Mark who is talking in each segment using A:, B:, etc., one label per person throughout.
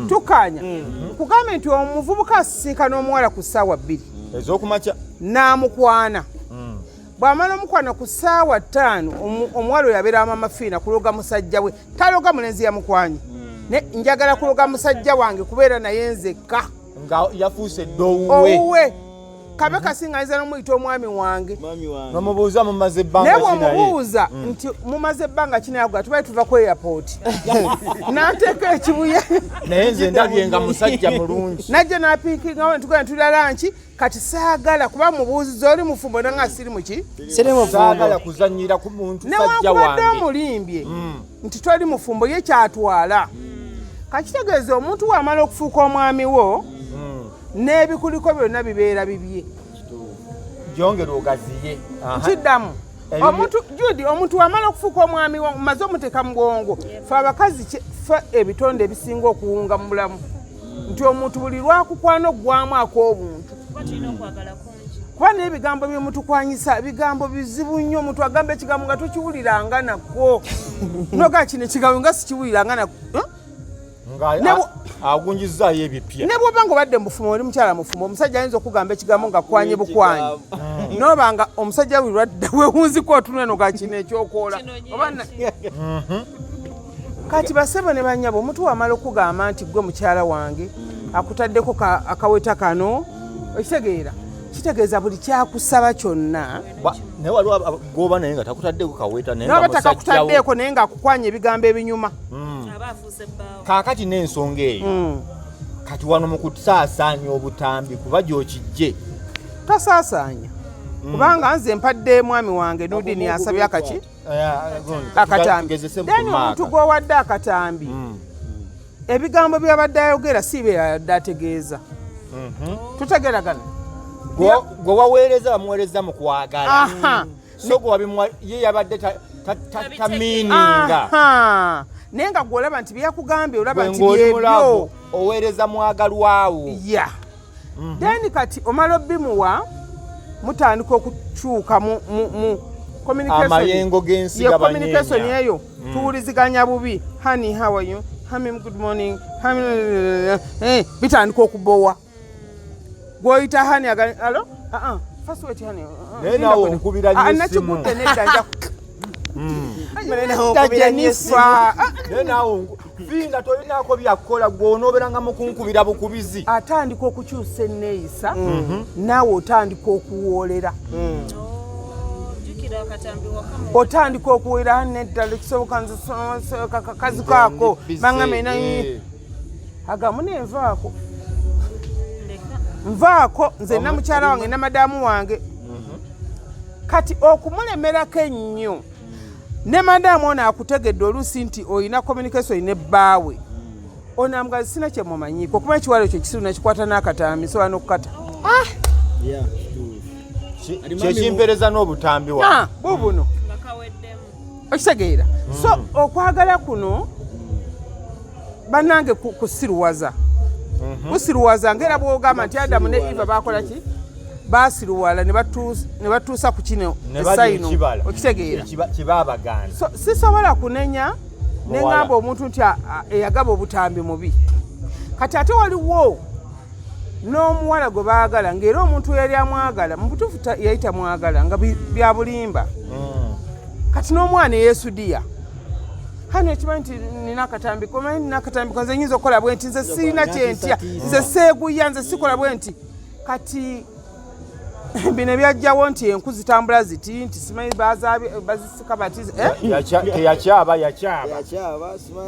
A: Tukkaanya kugambe nti omuvubuka asisinkana omuwala ku ssaawa 2
B: ez'okumakya
A: n'amukwana. Bw'amala omukwana ku ssaawa 5, omuwala oyo abeera Mama Fiina kuloga musajja we, taloga mulenzi yamukwanye. Ne njagala kuloga musajja wange kubeera naye nzekka.
B: Nga yafuuse dda owuwe.
A: Owuwe. Kabe kasinga ayinza n'omuyita omwami wange.
C: Mwami wange.
B: Nomubuuza mumaze ebbanga
A: Naye
B: ki naye?
A: Bw'omubuuza nti mumaze ebbanga ki naye, agamba tubali tuva ku airport, n'anteeka ekibuye.
B: Naye nze ndabye nga musajja mulungi.
A: Najja n'apiikingawo netugenda tulya lunch. Kati saagala kuba mubuuziza oli mufumbo, nanga siri muki.
D: Siri mufumbo.
B: Saagala kuzanyira ku muntu sajja
A: Newankubadde
B: wange.
A: omulimbye nti toli mufumbo, ye kyatwala kakitegeeza omuntu wamala okufuuka omwami wo, n'ebikuliko byonna bibeera bibye.
B: Gyongera ogaziye. Aha.
A: Kiddamu.
B: Ebibye.
A: Omuntu Judi, omuntu wamala okufuuka omwami wo, maze omuteeka mu bwongo. Fe abakazi fe ebitonde ebisinga okuwunga mu bulamu, nti omuntu buli lwakukwana oggwamu ak'obuntu.
E: Kuba tulina okwagala kungi.
A: Kuba n'ebigambo byemutukwanyisa bigambo bizibu nnyo. Omuntu agamba ekigambo nga tokiwuliranga nako, noga kino ekigambo nga sikiwuliranga nako. Eh?
B: Nga agunjizaayo ebipya.
A: Ne bwoba nga obadde mufumbo, oli mukyala mufumbo, omusajja ayinza okugamba ekigambo nga kwanye bukwanyi, noba nga omusajja wilwadde wewunziko otunula noga kino ekyokoola.
E: Kino
A: Oba kati basebo ne banyabo, omuntu wamala okugamba nti gwe mukyala wange, akutaddeko akaweta kano, okitegeera, kitegeeza buli kyakusaba kyonna.
B: Naye waliwo gwoba naye nga takutaddeko kaweta, naye nga
A: Noba
B: musajja wo.
A: takakutaddeeko, naye ng'akukwanya ebigambo ebinyuma.
E: Aba afuuse bbaawo.
B: Kaakati n'ensonga eyo, kati wano mu kusaasaanya obutambi, kuba gy'okijje.
A: Tasaasaanya, kubanga nze mpadde mwami wange Nudini, asabye akaki akatambi.
B: Tugezese
A: Then
B: ku
A: omuntu
B: maaka.
A: gw'owadde akatambi, ebigambo byabadde ayogera si bye yabadde ategeeza. Tutegeragana?
B: Gwe waweereza, bamuweereza mu kwagala. So gwe wabimuwa, ye yabadde tamiininga.
A: Aha. Naye nga gwolaba nti byakugambye, olaba
B: Gwe
A: nti
B: ng'oli
A: byebyo.
B: mulavu, oweereza mwagalwawo.
A: Ya, then kati omala obimuwa, mutandika okukyuka mu communication.
B: Amayengo g'ensi
A: Ye
B: gabanyeenya.
A: communication eyo tuwuliziganya bubi. "Honey, how are you? Honey, good morning, honey." Bitandika okubowa. Gwoyita honey aga alo, ah ah, first wait, honey.
B: Naye naawe onkubira nnyo essimu.
A: Nakigudde nedda, nja
D: Naye naawe onkubira nnyo essimu.
A: Jennifer. Ah,
B: Naye naawe Fiina, tolinaako byakukola, gwe onooberanga mu kunkubira bukubizi.
A: Atandika okukyusa enneeyisa, naawe otandika okuwoolera.
E: Jjukira akatambi wakamu.
A: Otandika okuwera, nedda, lekisoboka nze kazi kaako
B: Busy,
A: bangambe agamu nenvaako.
E: Leka.
A: Nvaako nze na mukyala wange ne madamu wange. Kati okumulemerako ennyo ne madamu ono akutegedde oluusi nti olina communication ne bbaawe ono, amugazi sina kyemumanyiiko, okuba ekiwalo ekyo kisiru nakikwata n'akatambi, nsobola n'okukata.
C: Yeah, kituufu. Ati mami
B: Kyekimpereza n'obutambi wa
A: Ah, bubuno.
E: Nga kaweddemu.
A: Okitegeera? So okwagala kuno bannange kusiruwaza, kusiruwaza ngaera bwogamba nti Adamu ne Eva bakola ki? Basiruwala ne batuusa ku kino
B: Ne balya
A: esayino.
B: ekibala.
A: Okitegeera?
B: Kibaabagaana.
A: So sisobola kunenya
B: Muwala.
A: neŋŋamba omuntu nti eyagaba obutambi mubi. Kati ate waliwo n'omuwala gwe baagala, ng'era omuntu eyali amwagala mu butuufu yali tamwagala, nga bya bulimba. Kati n'omwana eyeesudiya, "Honey, okimanyi nti nina akatambi? Omanyi nina akatambi, nze nyinza okukola bwe nti, nze sirina kyentya, nze seeguya, nze sikola bwe nti." Kati bino ebyajjawo nti enku zitambula ziti, nti simanyi bazisika bati, eh?
B: Teyakyaba, yakyaba.
C: Yakyaba sima.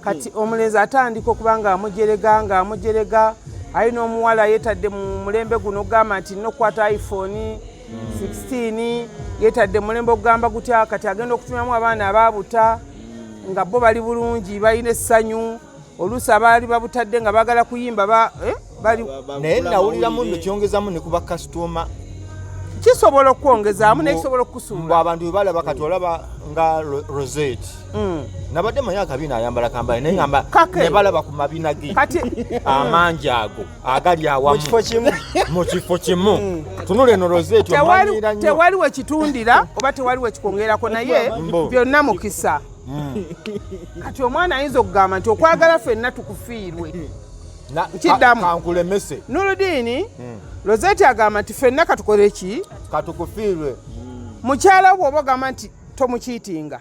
A: Kati omulenzi atandika okuba nga amujerega, nga amujerega, alina omuwala yeetadde mu mulembe guno ogamba nti nina okukwata iPhone 16, yeetadde mu mulembe ogugamba gutya. Kati agenda okutumyamu abaana abaabuta nga bo bali bulungi, balina essanyu. Oluusi abaali babutadde nga baagala kuyimba bali
B: Naye nawuliramu nno kyongezamu ne kuba kasitoma.
A: Kisobola okwongezaamu, naye kisobola
B: Mbu
A: okukusuula.
B: Abantu bwe balaba kati, olaba nga Rosette, nabadde manyi akabina ayambala kambale, naye ngamba
A: Kake.
B: ne balaba ku mabina ge
A: Kati
B: amangi ago agali awamu
D: Mu kifo kimu.
B: Mu kifo kimu. Tunula eno Rosette,
A: tewali
B: omanyiira nnyo.
A: Tewali wekitundira oba tewali wekikwongerako, naye
B: Mbu.
A: byonna mukisa. Kati omwana ayinza okugamba nti okwagala ffenna tukufiirwe. Nkiddamu.
B: Kankulemese.
A: Nuludiini, Rosette agamba nti ffenna katukole ki?
B: Katukufiirwe.
A: Mukyala wo bw'oba ogamba nti tomukiitinga,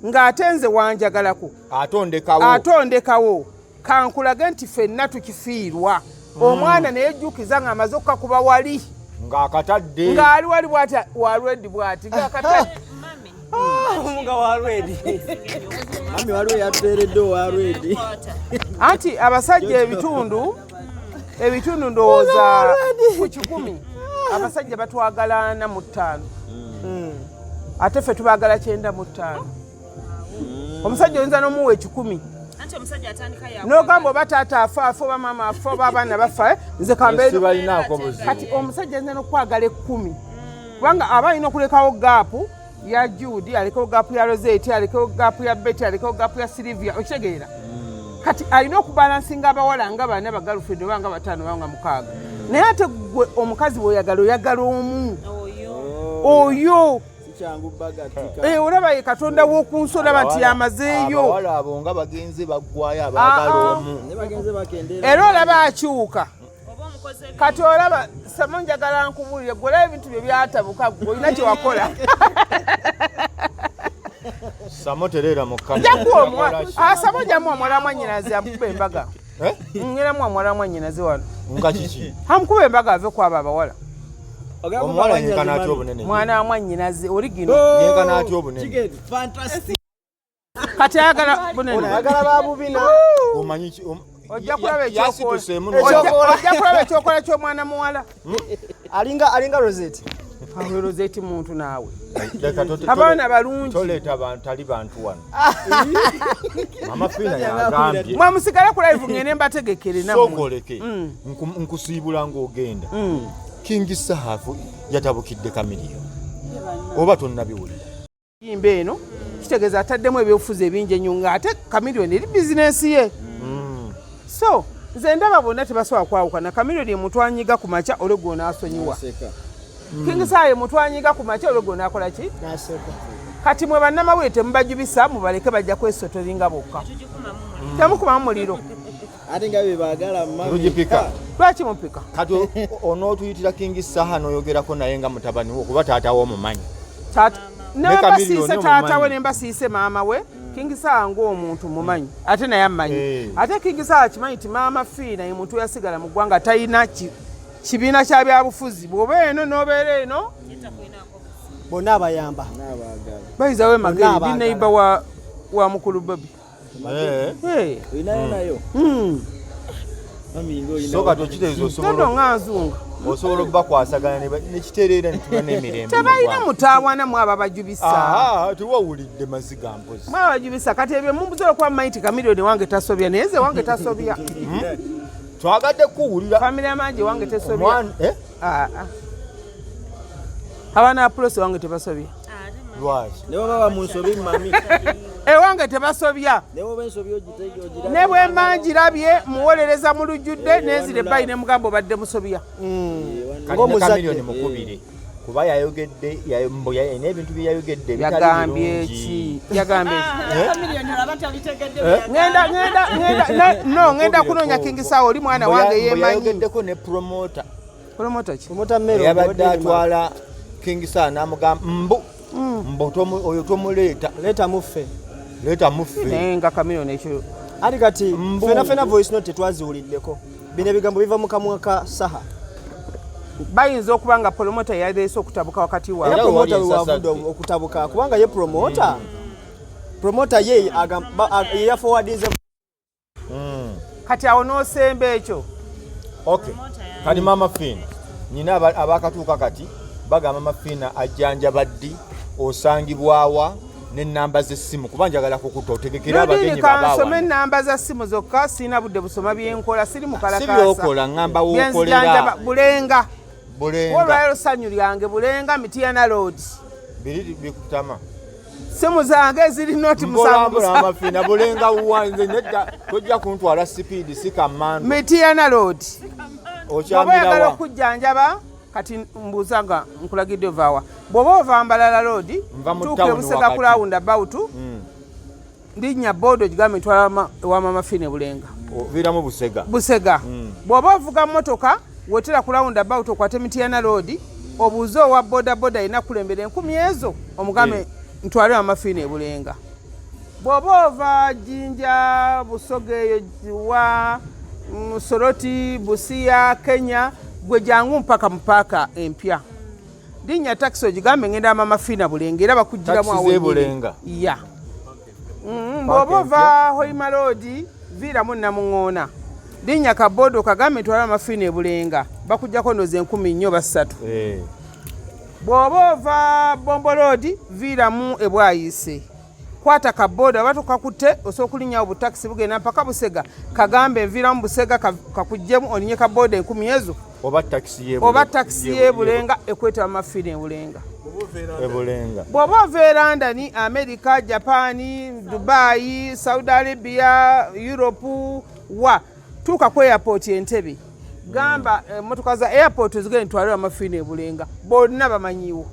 A: ng'ate nze wanjagalako,
B: atondekawo,
A: atondekawo, kankulage nti ffenna tukifiirwa. Omwana neyejjukiza ng'amaze okukakuba wali,
B: ng'akatadde,
A: ng'ali wali bw'ati walwedi bw'ati ng'akatadde.
D: Nga walwedi.
C: Mami, waliwo yatuteeredde owalwedi.
A: Anti abasajja ebitundu ndowooza ku 100 abasajja batwagala 45, ate ffe tubaagala 95. Omusajja oyinza n'omuwa 100
E: Anti omusajja atandika
A: n'ogamba oba taata afa afa, oba maama afa, oba abaana bafa, nze kambe.
B: Sibalinaako buzibu.
A: Kati omusajja ayinza n'okwagala 10, kubanga aba alina okulekawo gap ya Jude, alekewo gap ya Rosette, alekewo gap ya Betty, alekewo gap ya Silivia. Okitegeera? Kati alina okubalansinga abawala nga bana, ba girlfriend, oba nga bataano, oba nga mukaaga. Naye ate gwe omukazi bw'oyagala, oyagala omu.
E: Oyo.
A: Oyo.
C: Sikyangu bagatika.
A: Olaba ye Katonda w'oku nsi, olaba nti yamazeeyo.
B: Abawala abo nga bagenze baggwayo abaagala
A: Ah, ah.
B: omu.
C: Ne bagenze bakendera.
A: Era olaba akyuka.
E: Oba omukozi
A: Kati olaba samo, njagala nkubuulire, gwe olaba ebintu bye byatabuka, gwe olina kye wakola.
B: Samo tereera mu
A: Nja kuwa omuwala asaba, njamu omuwala mwannyinaze amukuba embaga.
B: Eh?
A: Ngeramu omuwala mwannyinaze wano.
B: Nga kiki?
A: Amukuba embaga ave kwabo abawala.
B: Omuwala yenkana atya obunene?
A: Mwana wa mwannyinaze oli gino.
B: Yenkana atya obunene?
C: Fantastic.
A: Kati ayagala bunene.
D: Ayagala babubina.
B: Omanyi ki
A: Ojja kulaba
B: yasituseemu.
A: Ojja kulaba ekyokola ky'omwana muwala.
D: Alinga Rosette.
A: Awe Rosette muntu naawe.
B: Leka
A: Abaana balungi.
B: Toleeta bantu tali bantu wano. Mama Fiina yagambye.
A: Mwe musigale ku live, ngende mbategekere nammwe.
B: Sookoleke nkusiibula ng'ogenda. King Saha yatabukidde Chameleone, oba tonnabiwulira?
A: Yimba eno kitegeeza ataddemu ebyobufuzi ebingi ennyo, ng'ate Chameleone eri bizinensi ye. So nze ndaba bonna tebasobola kwawukana. Chameleone ye muntu anyiga ku makya, olwo gwe onaasonyiwa.
C: Seka.
A: King Saha ye muntu anyiga ku makya, olwo gwe onaakola ki?
D: Naseka.
A: Kati mwe bannamawulire temubajubisa, mubaleke, bajja kwesotolinga bokka.
E: Tugikumamu muliro.
A: Temukumamu muliro.
C: Ate nga bye baagala, mami.
B: Tugipika.
A: Lwaki mupika?
B: Kati onootuyitira King Saha n'oyogerako naye nga mutabani wo, kuba taata wo omumanyi.
A: Ne
B: Ne
A: mbasiise
B: Chameleone
A: taata we,
B: omumanyi.
A: ne mbasiise maama we. King Saha ng'omuntu mumanyi, ate naye ammanyi. Ate King Saha kimanyi nti Maama Fiina ye muntu yasigala mu ggwanga, talina kibiina kya byabufuzi. Bw'oba eno n'obeera eno,
E: Yetakwinaako buzibu.
D: Bonna abayamba.
C: N'abaagala.
A: Bayizawe Mageri.
D: Bonna
A: Ndi neighbor wa mukulu Bobi.
C: Olinayo nayo? Mami, nga olinawo.
B: So kati okitegeeza osobola
A: Tondo nga nzunga.
B: Osobola obbakwasaganya nekitereera netuba n'emirembe mu
A: Tebalina
B: ggwanga.
A: mutaawana mu abo abajubisa.
B: Aha, tewawulidde maziga mpozi.
A: Mwe abajubisa kati ebyo mumbuze okuba mumanyi nti Chameleone wange tasobya, naye nze wange tasobya.
B: Twagadde kuwulira.
A: Famire amangi wange tesobya.
B: Eh?
A: Ah, ah. Abaana ba Pulosi wange tebasobya.
E: Ate mami.
B: Lwaki?
C: Ne baba mu nsobi, mami.
A: Ewange tebasobya.
C: Ne bwoba ensobi ogitege ogirabye.
A: Ne bwe mba ngirabye, muwolereza mu lujjudde, nenzira ebbayi ne mugamba obadde musobya.
B: Kati ne
D: Ng'omuzadde.
B: Chameleone mukubire, kuba yayogedde mbu yalina ebintu bye yayogedde ebitali
A: Yagambye
B: birungi.
A: ki? Yagambye ki?
E: Chameleone olaba tabitegedde.
A: Ngenda no ngenda kunoonya King Saha, oli mwana
B: Mbu
A: wange
B: mbu
A: yemanyi.
B: yayogeddeko ne promota.
A: Promota ki?
D: Promota mmere.
B: Eyabadde atwala King Saha, n'amugamba mbu oyo tomuleeta.
D: Leeta muffe.
B: Leeta muffe.
A: Naye nga Chameleone ekyo
D: Ati kati
B: Mbu.
D: fena fena voice note tetwaziwuliddeko. Bino ebigambo biva mu kamwa ka Saha.
A: Bayinza okuba nga promota yaleese okutabuka wakati
D: Era
A: waabwe.
B: Era
D: promota
B: wali
D: we wavudde
B: ensasagge.
D: okutabuka, kubanga ye promota ye ye yaforwardinze.
A: Kati awo n'osemba ekyo.
B: Okay, kati Mama Fiina, nyina abakatuuka kati bagamba Mama Fiina ajjanjaba ddi, osangibwawa n'ennamba z'essimu, kuba njagala kukutta otegekere
A: Nodini
B: abagenyi
A: kansome
B: babaawa.
A: Ennamba za ssimu zokka, sirina budde busoma byenkola, siri
B: Si
A: mukalakaasa.
B: byokola, ŋŋamba wookolera.
A: Byenzijanjaba Bulenga.
B: Bulenga.
A: Olwaliro ssanyu lyange, Bulenga, Mityana Road.
B: Biri bikutama.
A: Simu zange ziri noti 7
B: Mpolampola.
A: 7.
B: Mama Fiina, Bulenga wanze nedda, tojja kuntwala speed, si kamando.
A: Mityana Road. Bw'oba oyagala
B: Okyamirawa?
A: okujjanjaba, kati mbuuza nga nkulagidde ovaawa. Bw'oba ova Mbalala Road,
B: Nva mu
A: tuuka
B: town
A: ebusega
B: wakati.
A: ku round about. Linnya boda ogigambe ntwala ewa Mama Fina Bulenga.
B: Oviiramu Busega.
A: Busega. Bw'oba ovuga mmotoka, wetera ku round about, okwate Mityana Road, obuuze owa boda boda alina kulembera 1000 ezo, omugambe ntwale Mama Fina e Bulenga. Bw'oba ova Jinja, Busoga eyo wa Soroti, Busia, Kenya, gwe jangu mpaka mu paaka empya, linnya takisi ogigambe ngenda Mama Fina Bulenga, era bakugiramu
B: Takisi
A: awo
B: z'e
A: wennyini.
B: Bulenga.
A: Ya. Bw'oba ova Hoima Road, viiramu Namuŋoona, linnya kaboda okagambe ntwala Mama Fina e Bulenga, bakuggyako ndooza 4000 oba 3000. Bw'oba ova Bombo Road, viiramu Ebwayise, kwata kaboda oba tokakutte, osobola okulinnyawo butakisi bugenda mpaka Busega, kagambe enviiramu Busega, kakuggyemu olinye kaboda 1000 ezo.
B: Oba takisi y'e
A: Oba takisi y'e Bulenga ekweta Mama Fina e Bulenga.
B: E Bulenga.
A: Bw'oba ova e London, America, Japan, Dubai, Saudi Arabia, Europe, wa tuuka ku airport Entebbe, gamba emmotoka za airport zigende ntwale Mama Fina e Bulenga, bonna bamanyiwo.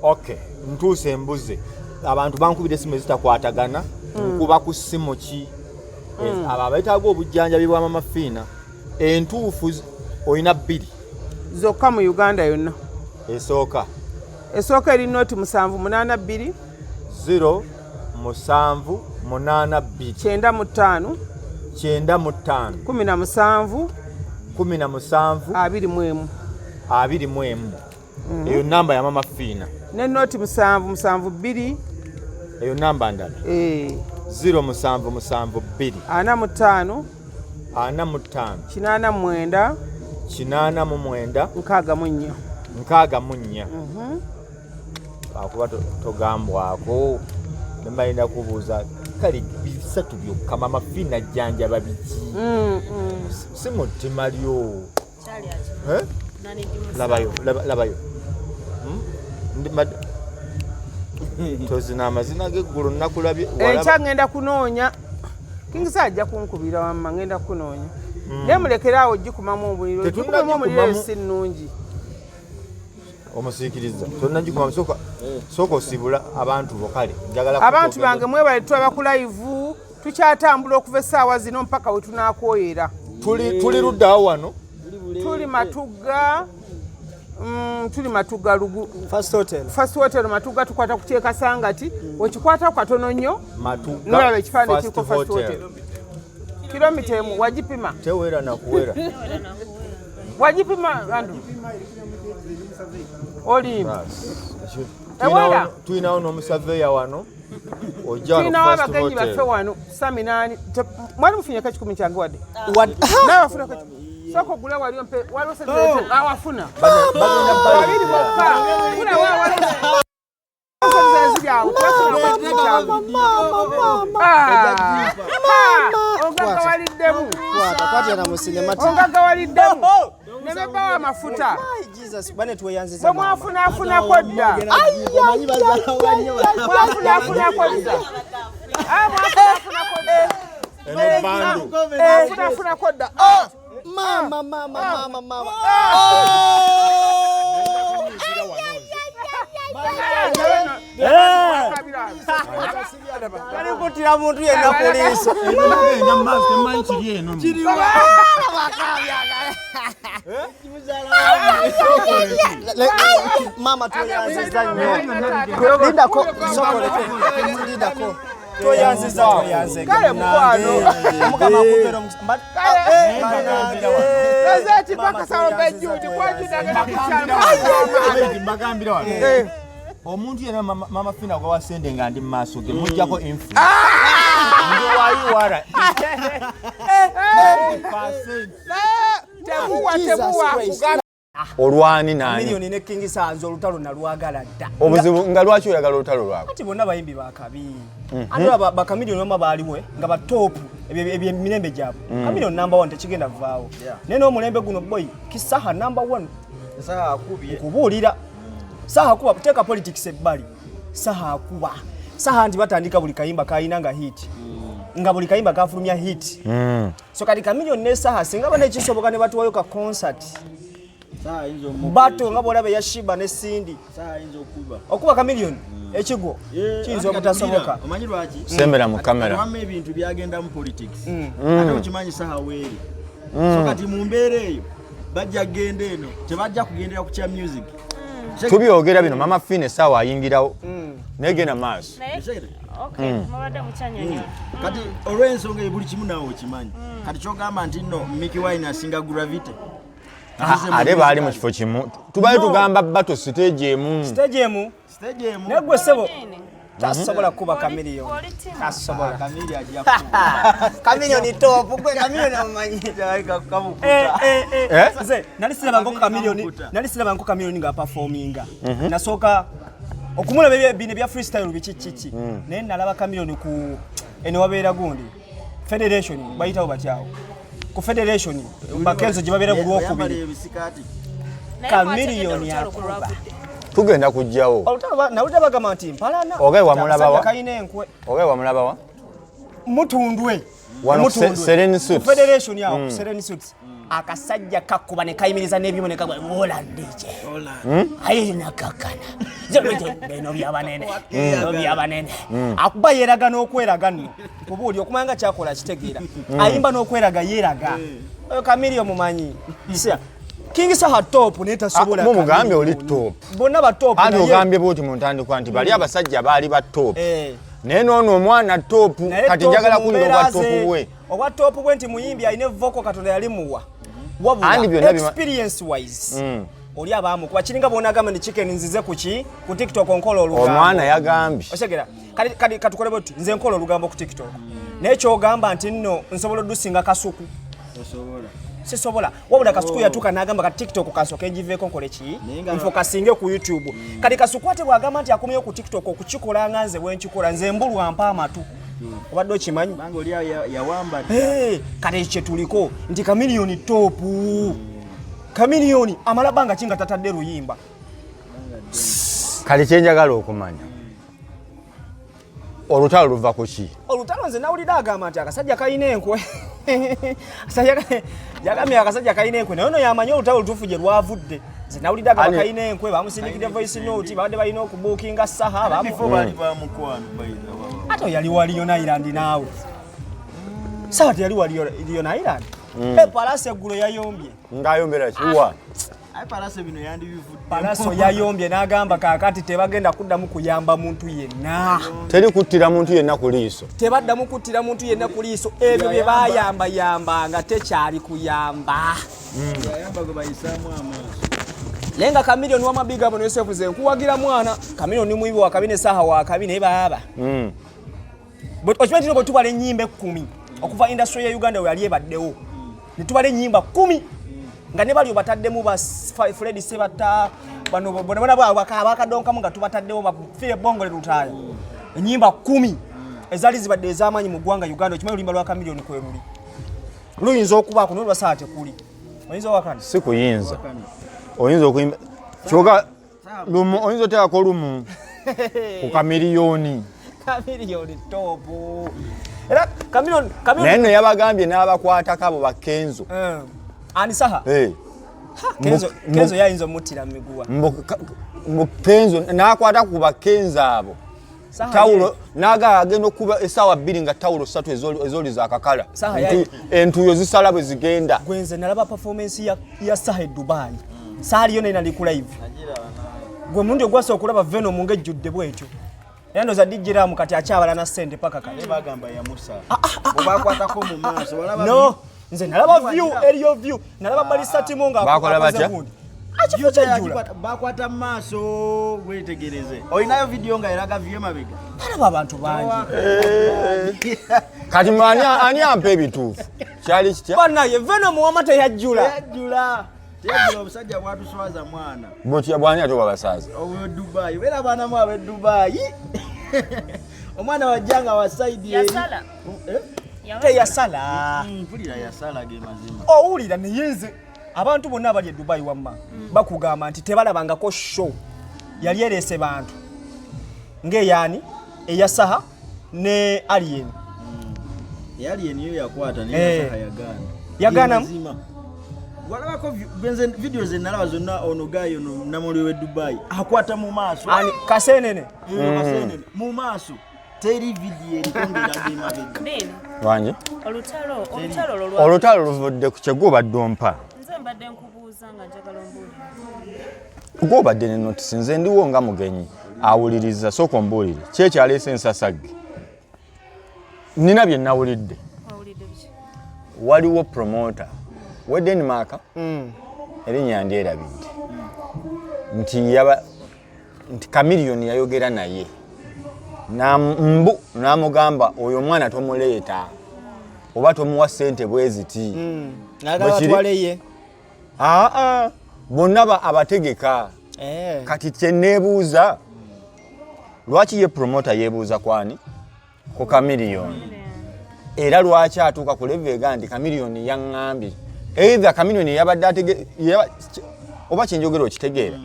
B: Okay, ntuuse embuze. Abantu bankubira essimu ezitakwatagana. Nkuba ku ssimu ki? Abo abeetaaga obujjanjabi bwa Mama Fiina entuufu olina bbiri
A: zokka mu Uganda yonna.
B: Esooka?
A: Esooka eri 0782.
B: 0782.
A: 95.
B: 95.
A: 17.
B: 17.
A: 21.
B: 21. Eyo namba ya Mama Fiina.
A: Ne 0772.
B: Eyo namba ndala. 0772.
A: 45.
B: 45.
A: 89.
B: 89.
A: 64.
B: 64. Akuba togambwako nembalina kubuuza kale bisatu byokka. Mama Fiina jjanjaba biki? Si mu ttima lyo.
E: Kyali akimanyi.
B: Eh?
E: Nani gimusa.
B: Labayo, labayo. Tozina amazina g'eggulu nakulabye.
A: Enkya ngenda kunoonya Kingisa, ajja kunkubira. Wamma ngenda kunoonya, naye mulekere awo gikumamu omuliro.
B: Tetunnagikumamu.
A: Gikumamu omuliro eyo si nnungi.
B: Omusiikiriza tonnagikumamu. Sooka, sooka osibula abantu bo. Kale njagala
A: Abantu
B: kutwogera-
A: bange mwebale, tulaba ku live, tukyatambula okuva essaawa zino mpaka we tunakwoyera.
B: Tuli luddawo wano?
A: Tuli Matugga, tuli Matugga lugu
D: First Hotel.
A: First Hotel Matugga, tukwata ku Kyekasangati, okikwatako katono nnyo.
B: Matugga.
A: Nolaba ekifaananyi
B: First
A: kiriko First
B: Hotel.
A: Hotel. Kilomita emu wagipima?
B: Tewera nakuwera.
A: Wagipima andu olimba. Ewera.
B: Tulinawo n'omusaveya wano, ojja wano ku
A: Tulinawo
B: First
A: abagenyi
B: Hotel.
A: baffe wano saminaani. Mwali mufunyeko 1,000 kyange wadde? Nawe wafunako sooka ogule, waliwo mpe, waliwo sente awafuna
B: Bagenda
A: babiri bokka. Funa wa waliwo sente ziri awo, tebafunako 1,000 kyange. Ah, ah, ongagawaliddemu.
D: Kwata, kwatira mu cinematic.
A: Ongagawaliddemu nebebawa amafuta.
D: Ai, Jesus, bane tweyanziza
A: Bwe
D: mama.
A: mwafunafunako dda.
C: Omanyi bazaalawo nnyo.
A: Mwafunafunako dda. Ah, mwafunafunako dda.
B: Eno bandu.
A: Mwafunafunako dda. Ah!
D: Mama, mama, mama, mama. Tali kuttira muntu yenna ku liiso.
B: Genda mu maaso, temanyi kiri eno.
D: Mama, tweyanziza nnyo. Lindako, sokoleke. Lindako. Tweyanziza, tweyanze.
A: Kale mukwano.
D: Mukama akumpera omukisa. Bannange.
A: Gazeti paka salombe juudi kwajudagenda kukyalo.
B: Mbagambira wano, omuntu yenna Mama Fina gwawa sente nga ndi mu maaso ge, mujjako influ ndi wayiwara.
A: Temuwa,
D: Jesus
A: temuwa.
D: Christ.
B: Olwani nani?
D: Milioni ne King Sanzo, olutalo nalwagala dda.
B: Obuzibu nga lwaki oyagala olutalo lwabwe?
D: Ati bonna bayimbi bakabi. Ate bakamiliyoni bama baaliwo nga batoopu ebyemirembe gyabwe. Kamiliyoni number one, tekigenda vaawo. Naye n'omulembe guno boy Kisaha number one.
C: Saha akubye.
D: Nkubuulira, Saha akuba, teeka politics ebbali, Saha akuba. Saha nti batandika buli kayimba kayina nga hit, nga buli kayimba kafulumya hit. So kati Kamiliyoni ne Saha singa bana ekisoboka ne batuwayo ka concert.
C: Saha ayinza omukuba.
D: Bato nga bwolaba eya Shiba ne Cindy.
C: Saha ayinza okuba.
D: Okuba Chameleone ekigwo
C: Eh,
D: kiyinza
C: ate
D: obutasoboka.
C: kati omanyi lwaki?
B: Sembera mu kamera.
C: Wamma ebintu byagenda mu politics. Ate okimanyi saha weeri. So kati mu mbeera eyo bajja kugenda eno tebajja kugendera ku kya music.
B: Tubyogera bino Mama Fina essaawa ayingirawo negenda maaso.
E: Naye
C: Ekitegeere?
E: okay, mubadde mukyanyonyola.
C: Kati olw'ensonga eyo buli kimu naawe okimanyi. Kati kyogamba nti nno Mickey Wine asinga Gravity.
B: Ate baali mu kifo kimu, tubali tugamba bato siteegi emu.
D: Stage emu.
C: Stage emu.
D: Naye gwe ssebo
E: Nini?
D: tasobola kuba Chameleone.
E: Oli timu.
D: Tasobola.
C: Kamili ajja kuba.
D: Chameleone top gwe Chameleone omumanyi. Eh, eh, eh.
B: Eh?
D: Nze nali sirabangako Chameleone,
C: Kamukuta.
D: nali sirabangako Chameleone nga performinga. Nasooka okumulaba bino ebya freestyle biki kiki. Naye nalaba Chameleone ku eno wabeera gundi. Federation bayitawo batyawo. Ku Federation bakenzo gye babeera ku
C: Oyambala
D: lwokubiri.
C: ebisikaati.
E: Naye
D: Chameleone
E: mwategedde olutalo kwe
D: akuba.
E: lwavudde.
B: Tugenda kujjawo.
D: Olutalo nawulira bagamba nti mpalana.
B: Ogaye wamulabawa?
D: Akasajja kalina enkwe.
B: Oba wamulabawa?
D: Mutundwe.
B: Wano ku
D: Mutundwe.
B: Serene Suites.
D: Ku Federation awo, ku Serene Suites. Akasajja kakuba ne kayimiriza n'ebyuma ne kagwa Holland kye. Ayi nakakana. Bino byabanene. Bino byabanene. Akuba yeeraga n'okweraga nno. Kuba oli okumanya nga kyakola kitegeera. Ayimba n'okweraga yeeraga. Oyo Chameleone mumanyi. Sia. King Saha top naye tasobola.
B: Ah, mumugambye oli
D: Chameleone.
B: top.
D: Bonna ba top
B: Anti
D: naye-
B: ogambye bwoti mu ntandikwa nti bali abasajja baali ba top.
D: Eh.
B: Naye noono omwana top
D: Naye
B: kati
D: top
B: njagala
D: mu
B: kuwulira
D: mbeera
B: obwa
D: ze,
B: top bwe.
D: obwa top bwe nti muyimbi alina evoko Katonda yalimuwa.
B: Andi
D: Wabula
B: byonna
D: experience wise oli abaamukuba kiringa bw'onaagamba nti chicken nzize ku ki ku TikTok nkola olugambo.
B: Omwana yagambye.
D: Otegera kati kati katukole bwe tuti nze nkola olugambo ku TikTok. Naye ky'ogamba nti nno nsobola oddusinga Kasuku.
C: Tosobola.
D: Sisobola. Wabula Kasuku yatuuka n'agamba kati TikTok kasooke ngiveeko nkole ki?
C: Naye nga-
D: Nfo kasinge ku YouTube. Kati Kasuku ate bw'agamba nti akomyewo ku TikTok okukikola nga nze bwe nkikola nze mbulwa mpa amatu. Obadde okimanyi?
C: Kubanga oli yawamba dda.
D: Hey, kati ekyo kye tuliko nti Chameleone top. Chameleone amala bbanga ki nga tatadde luyimba.
B: Kati kye njagala okumanya. Olutalo luva ku ki?
D: Olutalo nze nawulidde agamba nti akasajja kalina enkwe. Yagambye akasajja kalina enkwe naye ono yamanyi olutalo olutuufu gye lwavudde. Nze nawulidde agamba kalina enkwe bamusindikidde voice note babadde balina okubuukinga Saha
C: Before baali bamukwano by the way.
D: Ate oyo yali wa Leon Island naawe. Saha teyali wa Leon Island. Eh, Palaso eggulo yayombye.
B: Ng'ayombera ki? Wa?
C: Aye Palaso bino yandibivudde.
D: Palaso yayombye n'agamba kaakati tebagenda kuddamu kuyamba muntu yenna.
B: Teri kuttira muntu yenna ku liiso.
D: Tebaddamu kuttira muntu yenna ku liiso. Ebyo bye baayambayambanga tekyali kuyamba.
C: Yayamba gwe bayisaamu amaaso.
D: Naye nga Chameleone wamma big up ne Yosef nze nkuwagira mwana. Chameleone muyimbi wa kabi ne Saha wa kabi naye baaba. Okimanyi nti bwe tubala ennyimba 10 okuva industry ya Uganda we yali ebaddewo. Ne tubala ennyimba 10 nga ne bali obataddemu ba Fred Sebatta bano bona bona abakadonkamu nga tubataddewo ba Philip Bongole Lutaaya. Ennyimba 10 ezaali zibadde ez'amaanyi mu ggwanga Uganda. Okimanyi oluyimba lwa Chameleone kwe luli. Luyinza okubaako naye olwa Saha tekuli. Oyinza owakana?
B: Si kuyinza. Oyinza okuyimba. Kyokka lumu oyinza oteekako lumu ku Chameleone.
D: Chameleone top. Era Chameleone
B: Naye
D: Chameleone
B: nno yabagambye n'abakwatako abo ba Kenzo.
D: Ani Saha?
B: Eh.
D: Kenzo yayinza omuttira mu miguwa.
B: Mbu Kenzo n'akwata ku ba Kenzo abo. Tawulo n'agala agenda okuba essaawa 2 nga tawulo 3 ezoli zaakakala.
D: Saha yayi-
B: Entuuyo zisala bwe zigenda.
D: Gwe nze nalaba performance ya Saha e Dubai. Saaliyo naye nali ku live. Gwe mulundi ogwasooka okulaba Venom ng'ejjudde bw'etyo. Era ndowooza DJ Ram kati akyabala na ssente paka kati.
C: Naye bagamba yamusa. Bwe bakwatako mu maaso walaba
D: No, nze nalaba view, eriyo view. Nalaba Balisa Timo nga
B: Bakola
D: akoze
B: batya?
D: gundi. Akifo kyajjula.
C: Bakwata mu maaso weetegereze. Olinayo vidiyo nga eraga view emabega.
D: Alaba abantu bangi.
B: Kati ani ampa ebituufu? Kyali kitya?
D: Bannaye Venom wamma teyajjula.
C: Teyajjula. Teyajjula obusajja bwatuswaza mwana.
B: Butya bwani ate obwabasaaza?
C: Obwe Dubai. Beera abaana mu ab'e Dubai. Omwana wajja nga wa side eri.
E: Yasala.
C: Eh?
D: Teyasala.
C: Mpulira yasala ge mazima.
D: Owulira naye nze abantu bonna abali e Dubai wamma bakugamba nti tebalabangako show yali ereese bantu ng'eyaani eya Saha ne Alien.
C: Alien yo yakwata naye
D: Eh.
C: Saha yagaana.
D: Yagaana?
C: Ge mazima. Walabako benze video ze nalaba zonna, ono guy ono namuli we Dubai akwata mu maaso.
D: Ani kasenene?
C: Kasenene mu maaso, teri video eriko ng'eraga emabega.
E: Bino
B: Wange.
E: Olutalo olwo lwa
B: Olutalo luvudde ku kyegwobadde ompa.
E: Nze mbadde nkubuuza nga njagala ombuulire.
B: Gwobadde ne notisi, nze ndiwo nga mugenyi awuliriza. Sooka ombuulire ki ekyaleese ensasagge. Nina bye nawulidde.
E: Wawulidde biki?
B: Waliwo promoter we Denmark, erinnya ndyerabidde, nti yaba nti Chameleone yayogera naye mbu n'amugamba oyo omwana tomuleeta oba tomuwa ssente bwe ziti.
D: Nagala
B: Bwe kiri?
D: batwale ye.
B: Aa, bonna abategeka. Kati kyeneebuuza, lwaki ye promoter yeebuuza kwani ku Chameleone? Era lwaki atuuka ku level ega nti Chameleone yaŋŋambye? Either Chameleone yabadde oba kyenjogera okitegeera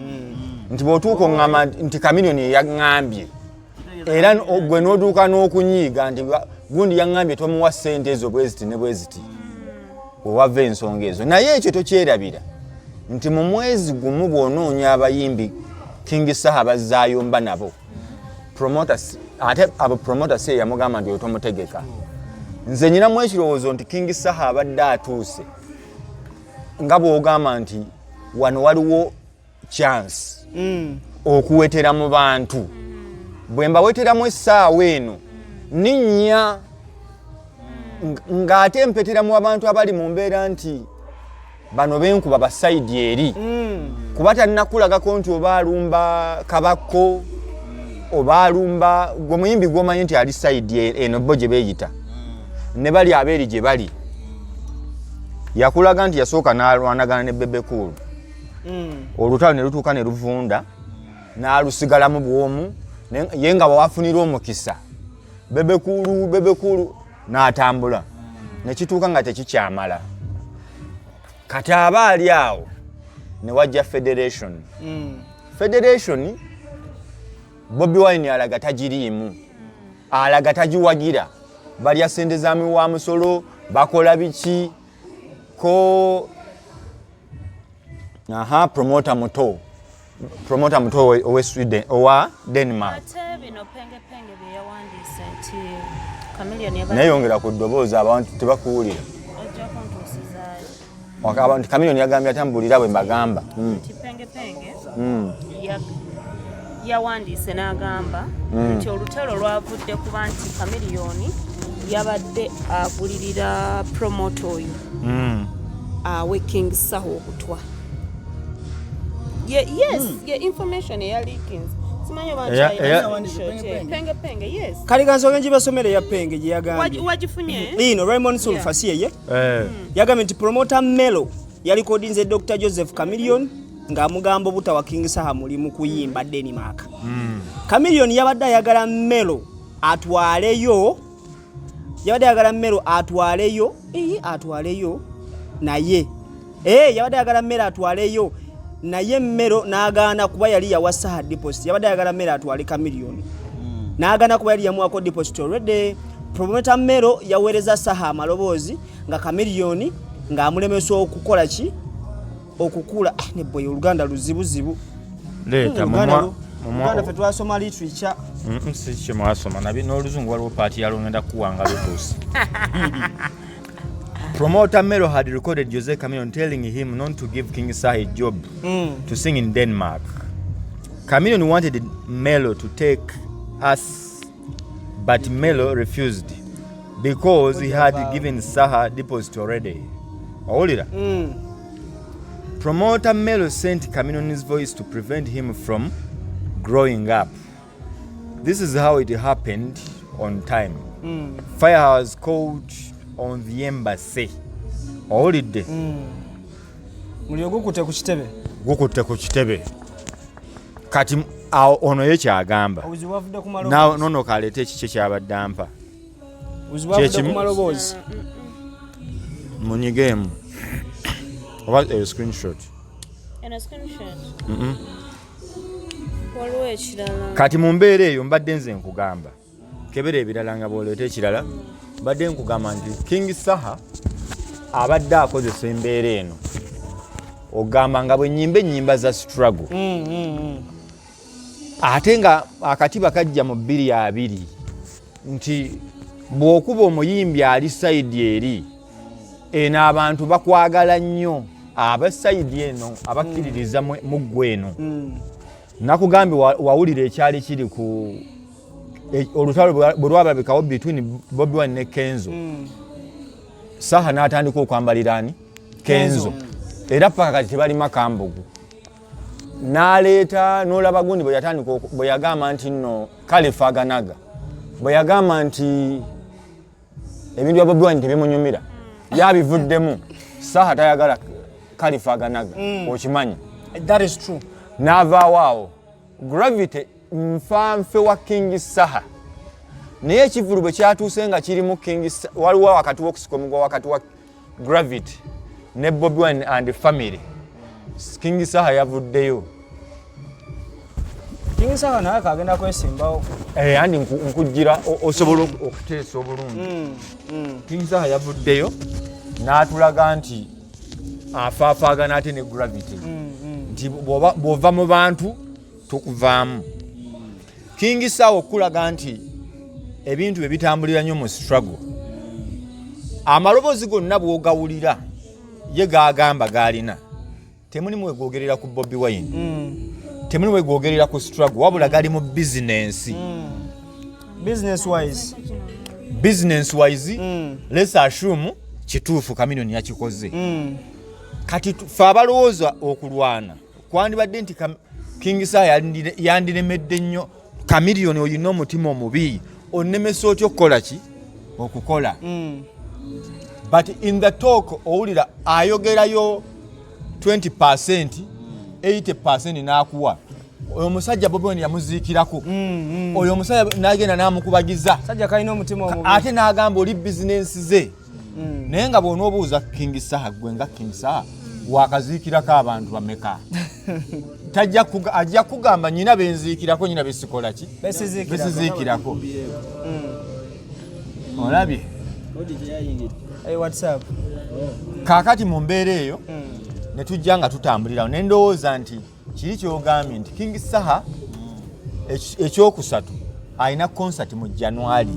B: nti bw'otuuka oŋŋamba nti Chameleone yaŋŋambye, era gwe n'otuuka n'okunyiiga nti gundi yaŋŋambye tomuwa ssente ezo bwe ziti ne bwe ziti, wewava ensonga ezo. Naye ekyo tokyerabira nti mu mwezi gumu bw'onoonya abayimbi King Saha bazzaayomba nabo promoter ate abo promoter si yamugamba nti oyo tomutegeka. Nze nyinamu ekirowoozo nti King Saha abadde atuuse nga bw'ogamba nti wano waliwo chance okuwetera mu bantu, bwe mbaweteramu essaawa eno ninnya ng'ate mpetera mu abantu abali mu mbeera nti bano benkuba ba side eri, kuba tannakulagako nti oba alumba kabakko oba alumba gwe muyimbi gwomanyi nti ali side eno bo gye beeyita ne bali abeeri gye bali. Yakulaga nti yasooka n'alwanagana ne Bebe Cool, olutalo ne lutuuka ne luvunda n'alusigalamu bwomu ye nga wafunira omukisa Bebe Cool, Bebe Cool n'atambula nekituuka nga tekikyamala. Kati aba ali awo ne wajja federation. Federation Bobi Wine alaga tagiriimu, alaga tagiwagira, balya sente za miwa musolo, bakola biki ko. Aha, promoter muto, promoter muto owe Sweden, owa Denmark.
E: Ate bino Pengepenge bye yawandiise nti Chameleone yabadde
B: Naye yongera ku ddoboozi, abantu tebakuwulira.
E: Ojja kuntuusizaayo.
B: Abantu Chameleone yagambye atambulira bwe mbagamba.
E: Nti Pengepenge yawandiise n'agamba nti olutalo lwavudde kuba nti Chameleone yabadde agulirira promoter oyo awe King Saha obutwa. Yes, ye information eya leakings, simanyi oba nkyalina screenshot, eh. Penge Penge, yes.
D: Kali kansooke ngibasomere ya Penge gye yagambye.
E: Wagifunye?
D: Ino Raymond Sulfa si yeye yagambye nti promoter Melo yalikodinze Dr Joseph Chameleone ng'amugamba obutawa King Saha mulimu kuyimba Denmark. Chameleone yabadde ayagala Melo atwaleyo, yabadde ayagala Melo atwaleyo, ii atwaleyo naye, yabadde ayagala Melo atwaleyo naye Melo n'agaana kuba yali yawa Saha deposit. Yabadde ayagala Melo atwale Chameleone n'agaana kuba yali yamuwako deposit already. Promoter Melo yaweereza Saha amaloboozi nga Chameleone ng'amulemesa okukola ki, okukula. Ah, ne boy, oluganda luzibuzibu.
B: Leeta.
D: Oluganda
B: Mumwa
D: Oluganda ffe twasoma literature.
B: Si kyemwasoma nabi n'oluzungu waliwo paati yalwo ngenda kuwanga lutuusi. Promoter Melo had recorded Jose Chameleone telling him not to give King Saha a job to sing in Denmark. Chameleone wanted Melo to take us, but Melo refused because he had given Saha deposit already. Owulira? Promoter Melo sent Chameleone's voice to prevent him from growing up. This is how it happened on time. Fire has caught on the embassy. Owulidde?
D: Muliro gukutte ku kitebe.
B: Gukutte ku kitebe. Kati awo ono ye kyagamba.
D: Obuzibu bwavudde ku maloboozi.
B: Nono kaleete ekikye kyabadde ampa.
D: Obuzibu bwavudde
B: Kyekimu?
D: ku maloboozi.
B: Munyigeemu. Oba eyo screenshot.
E: Eno screenshot, waliwo ekirala.
B: Kati mu mbeera eyo mbadde nze nkugamba kebera ebirala nga bw'oleeta ekirala. Mbadde nkugamba nti King Saha abadde akozesa embeera eno. Ogamba nga bwe nnyimba ennyimba za struggle, ate nga akatiba kajja mu 2020 nti bw'okuba omuyimbi ali side eri eno, abantu bakwagala nnyo, aba side eno abakkiririza mu ggwe eno. Nakugambye, wawulira ekyali kiri ku olutalo bwe lwabalabikawo between Bobi Wine ne Kenzo. Saha n'atandika okwambalira ani? Kenzo. Era paka kati tebalima kambugu. N'aleeta n'olaba gundi bwe yatandika bwe yagamba nti nno kale faaganaga, bwe yagamba nti ebintu bya Bobi Wine tebimunyumira, yabivuddemu. Saha tayagala kalifaaganaga, okimanyi.
D: That is true.
B: N'avaawo awo. Gravity nfanfe wa King Saha, naye ekivulu bwe kyatuuse nga kirimu King waliwo wakati w'okusika omugwa wakati wa Gravity ne Bobi Wine and family, King Saha yavuddeyo.
D: King Saha naye kagenda kwesimbawo.
B: Eh, andi nkujjira osobola okuteesa obulungi. King Saha yavuddeyo n'atulaga nti afaafaagana ate ne Gravity, nti bw'ova mu bantu tukuvaamu. King Saha okulaga nti ebintu bye bitambulira nnyo mu struggle, amaloboozi gonna bw'ogawulira ye gagamba gaalina temulimu wegwogerera ku Bobi Wine, temulimu wegwogerera ku struggle, wabula gali mu bizinensi.
D: Business wise.
B: Business wise. Let's assume kituufu Chameleone yakikoze. Kati fe abalowooza okulwana kwandibadde nti King Saha yandiremedde nnyo. Chameleone, olina omutima omubi, onnemesa otya okukola ki okukola? But in the talk owulira ayogerayo 20, 80 n'akuwa oyo omusajja Bobi Wine yamuziikirako, oyo omusajja n'agenda n'amukubagiza.
D: Sajja kalina omutima omubi.
B: Ate n'agamba oli bizinensi ze. Naye nga bw'onoobuuza King Saha, gwe nga King Saha wakaziikirako abantu bameka? Tajja ajja kugamba nyina benziikirako, nyina besikola ki.
D: Besiziikirako.
B: Besiziikirako. Olabye?
D: Hey, what's up?
B: Kaakati mu mbeera eyo ne tujja nga tutambulirawo, ne ndowooza nti kiri kyogambye nti King Saha ekyokusatu alina concert mu January,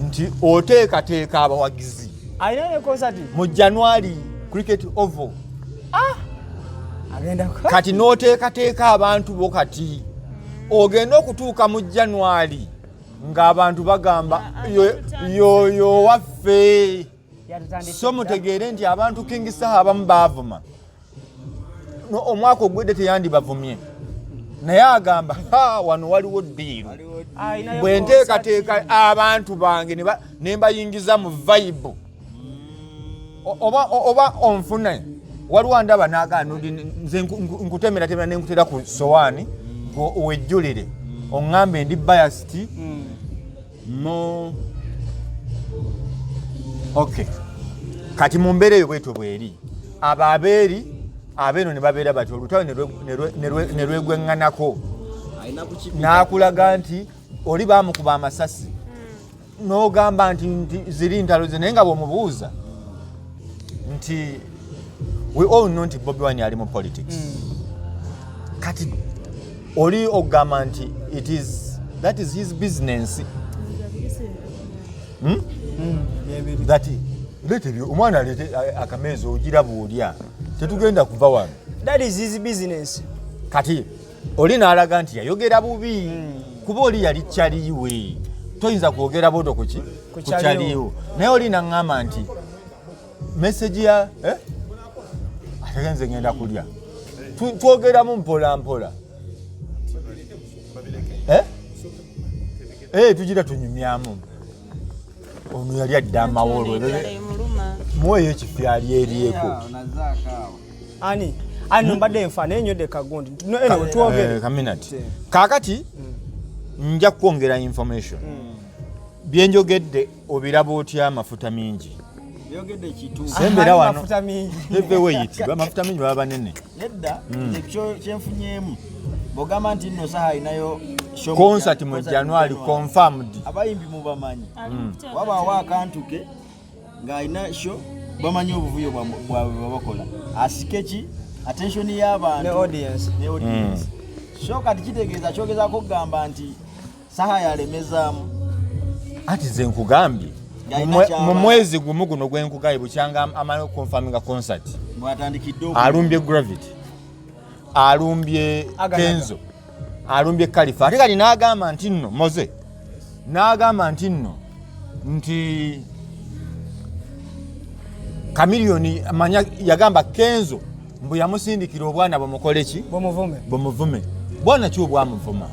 B: nti oteekateeka abawagizi.
D: Alina ne concert?
B: Mu January, Cricket Oval.
D: Agenda
B: Kati n'oteekateeka abantu bo, kati ogenda okutuuka mu January ng'abantu bagamba yoyo waffe.
D: Yatutandise.
B: So mutegeere nti abantu King Saha abamu baavuma. No, omwaka ogwedde teyandibavumye, naye agamba, "Ha, wano waliwo deal."
D: Alinayo
B: Bwe nteekateeka abantu bange ne mbayingiza mu vibe oba onfune, waliwo andaba nagamba nze nkutemeratemera nenkutera ku sowaani gwe wejjulire oŋŋambe ndi biased mu. Okay, kati mu mbeera eyo bwetyo bweri, abo abeeri abeeno ne babeera bati olutalo ne lwegweŋŋanako.
C: Alina kukipika.
B: N'akulaga nti oli baamukuba amasasi, n'ogamba nti ziri ntalo ze, naye nga bw'omubuuza nti we all know nti Bobi Wine ali mu politics. Kati oli ogamba nti it is that is his business. Hmm? That leeta omwana aleete akameeza ogiraba olya, tetugenda kuva wano.
D: That is his business.
B: Kati oli n'alaga nti yayogera bubi, kuba oli yali kyaliwe, toyinza kwogera boto kuki
D: Ku
B: ku
D: kyaliwo.
B: Kyaliwo. Naye oli naŋŋamba nti message ya eh? Ate nze ngenda kulya. Twogeramu mpola mpola. Eh? Eh, tugira tunyumyamu. Ono yali adda amawolo.
E: Enjala emuluma.
B: Muweeyo ekifo alyeryeko.
D: Ani ani no mbadde nfa naye nywedde kagundi. No, anyway, twogere.
B: Eh, kaminati. Kaakati nja kukwongera information. Byenjogedde obiraba otya? Amafuta mingi.
C: Yogedde kituufu.
B: Sembera wano.
D: Mafuta mingi.
B: Heavyweight, amafuta mingi baba banene.
C: Nedda, ekyo kyenfunyeemu bwogamba nti nno Saha alinayo show
B: Concert mu
C: concert
B: January confirmed.
C: Abayimbi mubamanyi, wabaawo akantu ke ng'alina show, bamanyi obuvuyo bwabwe bwebakola, asike ki Attention y'abantu
D: Ne audience.
C: Ne audience. So kati kitegeeza kyogezaako okugamba nti Saha yalemezaamu.
B: Anti nze nkugambye
C: Yalina ky'aba.
B: mu mwezi gumu guno gwenkugambye bukyanga amala okonfaminga concert
C: Bw'atandikidde
B: alumbye Gravity, alumbye
D: Aganaga.
B: Kenzo, alumbye Kalifa, ate kati n'agamba nti nno Moze n'agamba nti nno nti Chameleone manya yagamba Kenzo mbu yamusindikira obwana bumukole ki,
D: Bumuvume.
B: bumuvume. Bwana ki obwamuvuma?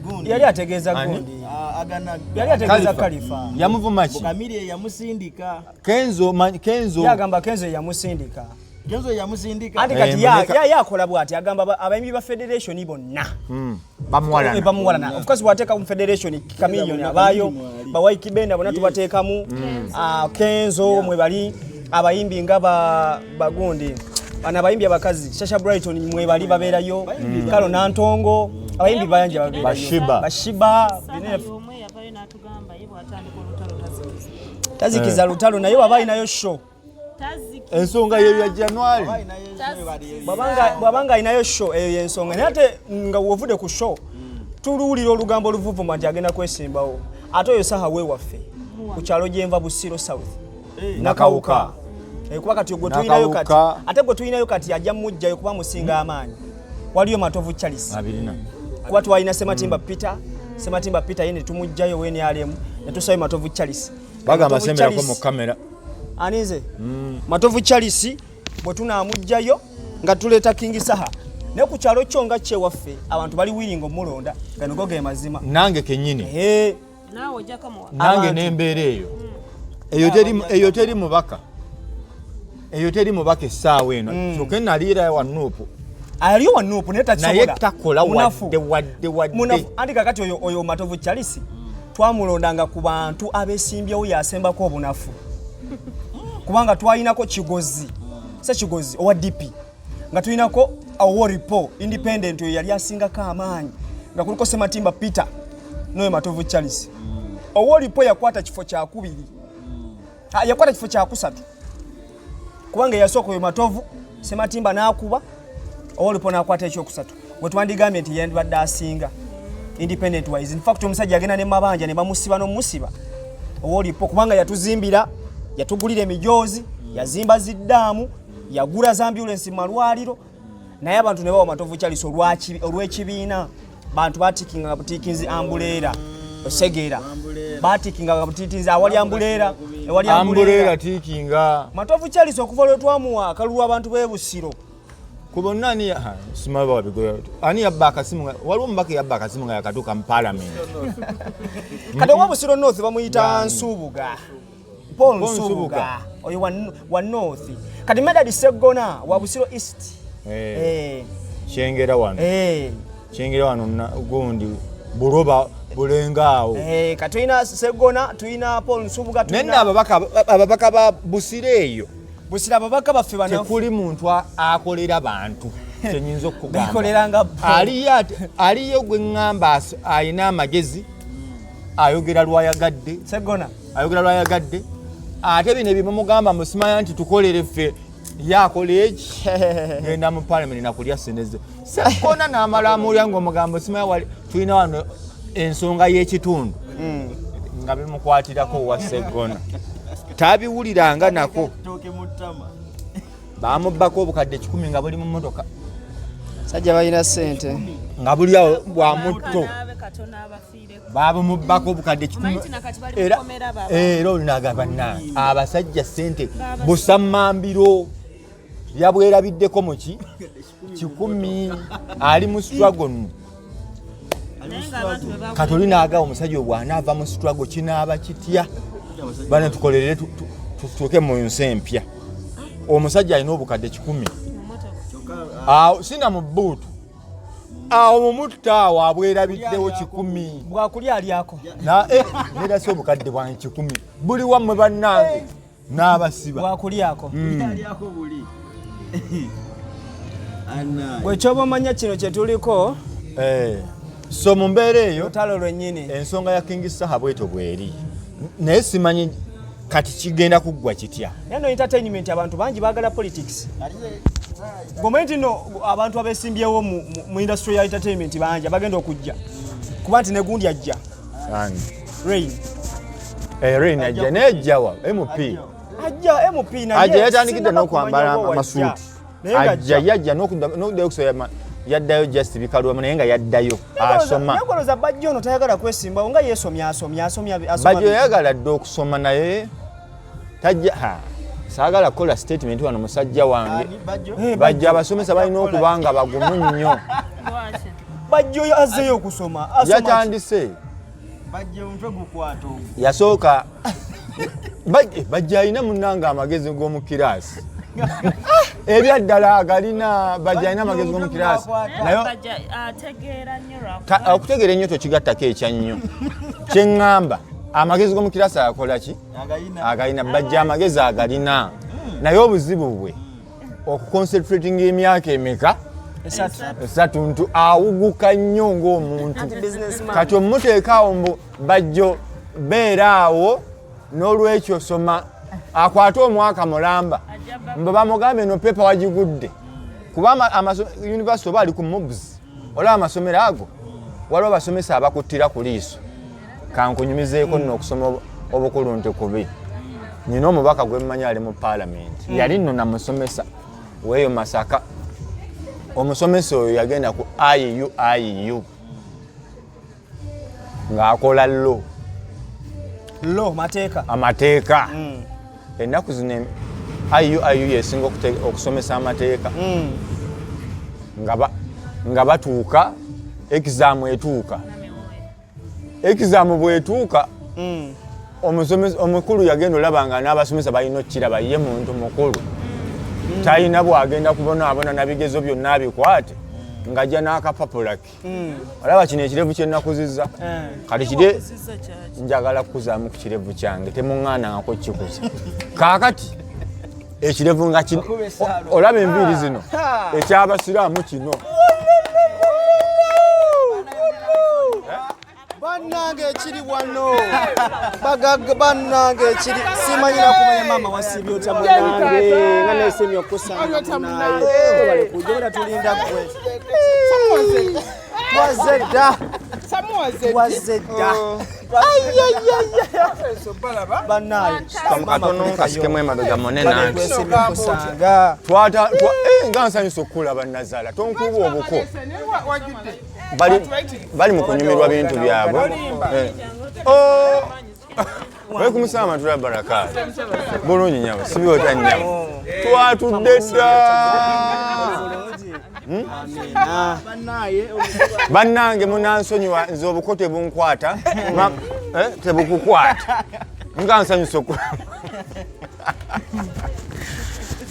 C: Gundi.
D: Yali ategeeza
B: Ani?
D: gundi.
C: Aganaga.
D: Yali ategeeza Kalifa.
B: Yamuvuma ki?
C: Chameleone yamusindika.
B: Kenzo Kenzo
D: Yagamba Kenzo yamusindika.
C: Kenzo yamusindika.
D: Anti kati
B: Eh,
D: yakola bw'ati agamba abayimbi ba federation bonna
B: Bamuwalana.
D: Bamuwalana. Of course bw'ateeka mu federation Chameleone abaayo,
C: Mwali.
D: ba Ykee Benda bonna tubateekamu, Kenzo mwe bali, abayimbi nga bagundi bano abayimbi abakazi Shasha Brighton mwe bali babeerayo, Kalo Nantongo, abayimbi bangi babeerayo.
B: Bashiba.
D: Bashiba,
E: Saha
D: Binene-
E: y'omu eyavaayo n'atugamba ye bw'atandika olutalo tazikiza.
D: Tazikiza lutalo naye waba alinayo show.
E: Tazikiza.
B: Ensonga ye ya January.
D: Bw'abanga alinayo show eyo y'ensonga, naye ate nga wovudde ku show tuluwulira olugambo oluvuvuma nti agenda kwesimbawo, ate oyo Saha we waffe ku kyalo gyenva Busiro South
B: Nakawuka.
D: Kuba kati gwe tulinayo kati,
B: Nakawuka.
D: ate gwe tulinayo kati ajja mujjayo kuba musinga amaanyi. Waliyo Matovu Charles.
B: Abirina.
D: Kuba twalina Sematimba Peter, Sematimba Peter ye ne tumugjayo WNRM ne tusayo Matovu Charles.
B: Bagamba
D: Matovu
B: semberako
D: Charles-
B: mu kamera.
D: Anize Matovu Charles bwe tunaamugjayo nga tuleeta King Saha, naye ku kyalo kyo nga kyewaffe abantu bali wiringa omulonda, gano go ge mazima.
B: Nange kennyini.
E: Naawe ojja kamuwa.
B: Nange
D: Abantu.
B: n'embeera eyo. Eyo teri mubaka. Eyo teri mubaka essaawa eno. Kyokka naliira wa Nuupu.
D: Aliyo wa Nuupu naye takisobola.
B: Naye takola
D: Munafu.
B: wadde wadde wadde.
D: Munafu. Anti kakati oyo Matovu Charles twamulondanga ku bantu abesimbyewo yasembako obunafu. Kubanga twalinako Kigozi, se Kigozi owa DP, nga tulinako Aworipo independent oyo yali asingako amaanyi, nga kuliko Sematimba Peter n'oyo Matovu Charles. Oworipo yakwata kifo kyakubiri, yakwata kifo kyakusatu, kubanga eyasooka oyo Matovu, Sematimba n'akuba, Oworipo n'akwata ekyokusatu. Gwe twandigambye nti yandibadde asinga independent wise. In fact omusajja agenda ne mabanja ne bamusiba n'omusiba Oworipo, kubanga yatuzimbira, yatugulira emijoozi, yazimba ziddaamu, yagula za ambulance mu malwaliro, naye abantu ne bawa Matovu Charles olw'ekibiina. Bantu batikinga butikinzi ambuleera, osegeera, batikinga butikinzi awali ambuleera, ewali
B: Ambuleera tikinga.
D: Matovu Charles okuva lwe twamuwa akalulu abantu b'e Busiro.
B: Ku bonna ani simanyi babigoya. Ani yabba akasimu waliwo omubaka eyabba akasimu nga yakatuuka mu parliament.
D: Kati owa Busiro North bamuyita Nsubuga. Paul
B: Paul
D: Nsubuga.
B: Nsubuga.
D: Oyo wa North. Kati Medard Sseggona wa Busiro East.
B: Kyengera wano. Kyengera wano gundi buloba bulenga awo.
D: Kati tulina Sseggona, tulina Paul Nsubuga,
B: Naye
D: tulina
B: nno ababaka ba Busiro eyo.
D: Busiro ababaka baffe banafu.
B: Tekuli muntu akolera bantu. Kyenyinza okukugamba.
D: Bekolera nga bo.
B: Aliyo gwe ŋŋamba alina amagezi, ayogera lwayagadde.
D: Sseggona.
B: Ayogera lwayagadde. Ate bino ebimumugamba musimanya nti tukolere ffe, ye akola eki? Genda mu parliament nakulya ssente ze. Sseggona n'amala amulya ng'omugamba osimanya wali tulina wano ensonga y'ekitundu. Nga bimukwatirako wa Sseggona. Tabiwuliranga nako.
C: Tooke mu ttama.
B: Baamubbako obukadde 10 nga buli mu mmotoka.
D: Sajja balina ssente.
B: Nga buli awo bwa mutto.
E: Abe katono abafiireko.
B: Baabumubbako obukadde 10.
E: Omanyi nti nakati bali mukomera baba.
B: Era olinaagamba bannange, abasajja ssente busammambiro yabwerabiddeko mu ki? 10 ali mu struggle nno.
E: Naye ng'abantu bwe
B: Kati olinaagamba omusajja bw'anaava mu struggle kinaaba kitya? Bane tukolerere tutuuke mu nsi empya. Omusajja alina obukadde 10. Awo sina mu bbuutu. Awo mu mutta awo abwerabiddewo 10.
D: Bwakulya alyako.
B: Na neera si obukadde bwange 10. Buli wammwe bannange n'abasiba.
D: Bwakulyako.
C: Alyako buli. Anna.
D: Gwe kyoba omanya kino kye tuliko.
B: So mu mbeera eyo,
D: lutalo lwennyini.
B: Ensonga ya King Saha bwetyo bw'eri. Naye simanyi kati kigenda kuggwa kitya.
D: Naye no entertainment abantu bangi baagala politics.
C: Ate
D: Gwomanyi nti no abantu abesimbyewo mu industry ya entertainment bangi abagenda okujja, kuba nti negundi ajja.
B: Ani?
D: Rain.
B: Eh, Rain ajja, naye ajjawa MP?
D: Ajja MP naye.
B: Ajja, yatandikidde
D: Sinnaba
B: n'okwambala
D: kumanya oba wajja.
B: amasuuti.
D: Naye nga
B: Ajja, yajja n'okuddayo okusoma, yaddayo just bikalwamu, naye nga yaddayo asoma.
D: Naye Bajjo ono tayagala kwesimbawo nga yeesomya, asomya, asomya, asoma.
B: Bajjo yayagala dde okusoma, naye tajja. Ha, saagala kukola statement wano, musajja wange.
C: Ani, Bajjo?
D: Eh,
B: Bajjo abasomesa balina okuba nga bagumu nnyo.
E: Lwaki?
D: Bajjo azzeyo okusoma, asoma ki?
B: Yatandise.
C: Bajjo omutwe gukwata ogwo.
B: Yasooka Bajjo alina munnange amagezi g'omu kiraasi, ebyaddala agalina. Bajjo alina amagezi g'omu kiraasi, naye
E: Bajja ategeera nnyo
B: okutegeera ennyo tokigattako ekya nnyo. Kyeŋŋamba, amagezi g'omu kiraasi agakola ki?
C: Agayina.
B: Agalina. Bajja amagezi agalina, naye obuzibu bwe okuconcentratinga emyaka emeka?
D: 3.
B: 3, ntu awuguka nnyo ng'omuntu.
D: Anti businessman.
B: Kati omuteekaawo mbu Bajjo beera awo, n'olwekyo soma, akwate omwaka mulamba, mbu bamugambe no paper wagigudde, kuba university oba ali ku MUBS, olaba amasomero ago waliwo abasomesa abakuttira ku liiso. Kankunyumizeeko nno okusoma obukulu nti kubi. Nina omubaka gwe mmanyi ali mu paalamenti, yali nno namusomesa weeyo Masaka. Omusomesa oyo yagenda ku IUIU ng'akola law.
D: Law, mateeka.
B: Amateeka. Ennaku zino IUIU yesinga okusomesa amateeka. Nga batuuka exam, etuuka exam, bwetuuka omusomesa omukulu yagenda olaba nga n'abasomesa balina okukiraba ye muntu mukulu, talina bwagenda kubonaabona na bigezo byonna abikwate ng'ajja n'akapapula ke. Olaba kino ekirevu kyenakuzizza kati kire.
E: Kuzizza kyaki?
B: Njagala kukuzaamu ku kirevu kyange, temuŋŋaanangako kikuza. Kaakati ekirevu nga
C: Okuba essaala.
B: Olaba enviiri zino, ekyabasiraamu kino.
D: Bannange, ekiri wano bagagga, bannange ekiri simanyira kumanya. Maama, wasiibye otya munange? Nga nesimye okusanga munaye. Webale kujja, wera tulinda gwe. Twazze dda, twazze dda. Bannaye.
B: Katono nkasikemu emabega munene nanti.
D: Twesimye okusanga.
B: Nga nsanyusa okukulaba nazaala, tonkuba obuko. Bali mu kunyumirwa bintu byabwe. Eh. Oh! Wekumusama tula baraka. Bulungi nyabo, sibi otya nyabo? Twatudde dda.
C: Bannaye.
B: Bannange, munansonyiwa, nze obuko tebunkwata. Tebukukwata. Nga nsanyusa oku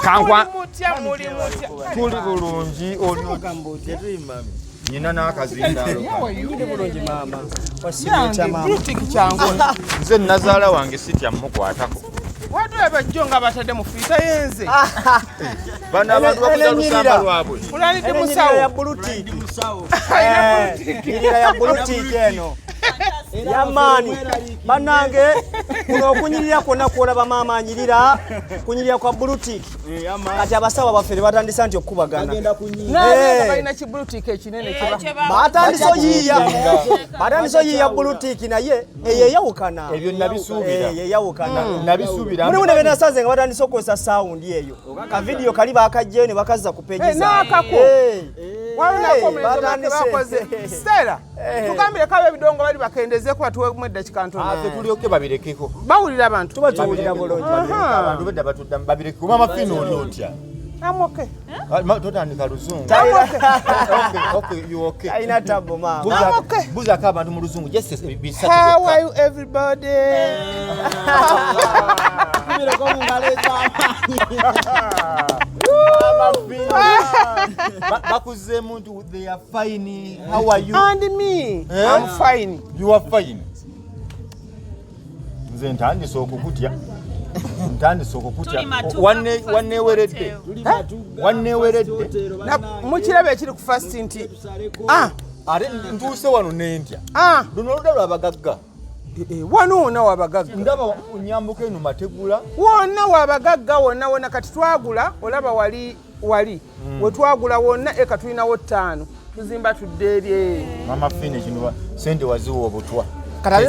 B: kankwa.
A: Mutya, muli mutya?
B: Tuli bulungi, oli? Nyina n'akazindaalo.
D: Ndi bulungi maama, wasiibye otya maama?
A: Blue tick kyangu.
B: Nze nazaala wange sitya mukwatako.
A: Watulaba bajjo nga batadde mu freezer yenze.
B: Bano abantu bakuza lusamba lwabwe.
A: Ulanidde
D: Enyirira
A: musawo.
D: ya blue tick.
C: Musawo.
D: Nyirira ya blue tick eno yamaani. Bannange, kuno okunyirira kwonna kwolaba maama anyirira, kunyirira kwa blue tick. Kati abasawo abafere batandisa nti okukubagana.
C: Bagenda kunyiga.
A: N'abeera balina ki blue tick ekinene kiba.
D: Batandise oyiiya blue tick, naye eyo eyawukana.
B: Ebyo nabisuubira.
D: Eyo eyawukana.
B: Nabisuubira.
D: Mulimu ne benasanze nga batandise okukozesa sound eyo. Ka video kali bakajjayo ne bakazza ku page
A: Eh,
D: zaabwe.
A: n'akako.
D: Eh.
A: Waliwo nako omulenzi omulala
D: Batandise.
A: bakoze. Stella, tugambire kaba ebidongo bali bakendezeeko, batuwemu eddakiika ntono.
B: Ate tulyoke babirekeko.
A: Bawulira abantu.
D: Tuba tuwulira bulungi.
B: Abantu bedda batuddamu, babireke. Mama Fina, oli otya?
A: I'm okay.
B: Ah, totandika luzungu. Okay, okay, you okay?
D: Alina tabu maama.
A: I'm okay.
B: Buzaako abantu mu luzungu, just bisatu
A: How
B: byokka.
A: are you, everybody?
C: Kubireko mu ngalo ez'amaanyi.
B: Mama Fina. Bakuzeemu nti they are fine. How are you?
A: And me,
B: Eh?
A: I'm fine.
B: You are fine. Nze ntandise okukutya, ntandise okukutya.
E: Tuli matuga ku First
B: Wanneeweredde.
E: Hotel.
C: Tuli matuga,
B: Wanneeweredde.
C: First Hotel, bannange.
A: Mukiraba ekiri ku First nti
C: Tusaleko.
A: ah,
B: Ate ntuuse wano nentya.
A: Ah,
B: Luno oludda lwabagagga.
A: Eh, wano wonna wabagagga.
B: Ndaba nyambuka eno mategula.
A: Wonna wabagagga, wonna wonna. Kati twagula, olaba wali Wali wetwagula wonna eka tulinawo 5, tuzimba tudde eri eri.
B: Mama Fina, ekintu sente waziwa obutwa.
D: Kati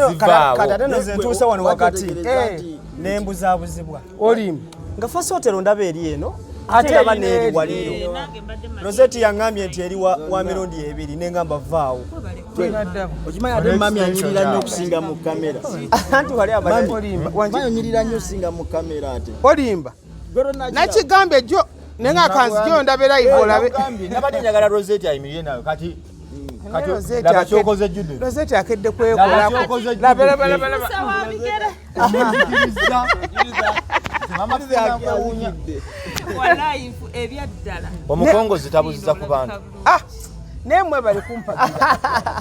D: ate noze ntuuse wano wakati
A: Eh.
D: nembuzaabuzibwa
A: Olimba.
D: Nga First Hotel ndaba eri eno,
A: Ate
D: ate ndaba
A: erina
D: n'eri
A: eri.
D: waliyo.
E: Nange mbadde manyi.
D: Rosette yaŋŋambye nti eri wa mirundi ebiri, neŋŋamba vaawo.
C: Okimanyi ate mami anyirira nnyo okusinga mu kamera.
D: Anti wali abadde
A: Olimba. Wangi-
C: Mami onyirira nnyo okusinga mu kamera ate.
A: Olimba.
C: Gwe tonakiraba.
A: Nakigambye jjo naye nga kanzijjo ndabe live olabe.
B: Nabadde njagala Rosette ayimirire nawe kati. Kati
A: Rosette
B: laba kyokoze Judith.
A: Rosette akedde
B: Laba
A: kwekolako.
B: kyokoze Judith.
A: Laba, laba, laba, laba.
E: Musa wa bigere.
B: Nzikiriza. Mama Fina nkwewuunya.
E: Wallahi ebyaddala.
B: Omukongozi tabuzza ku bantu.
A: Ah, naye mwebale kumpagira,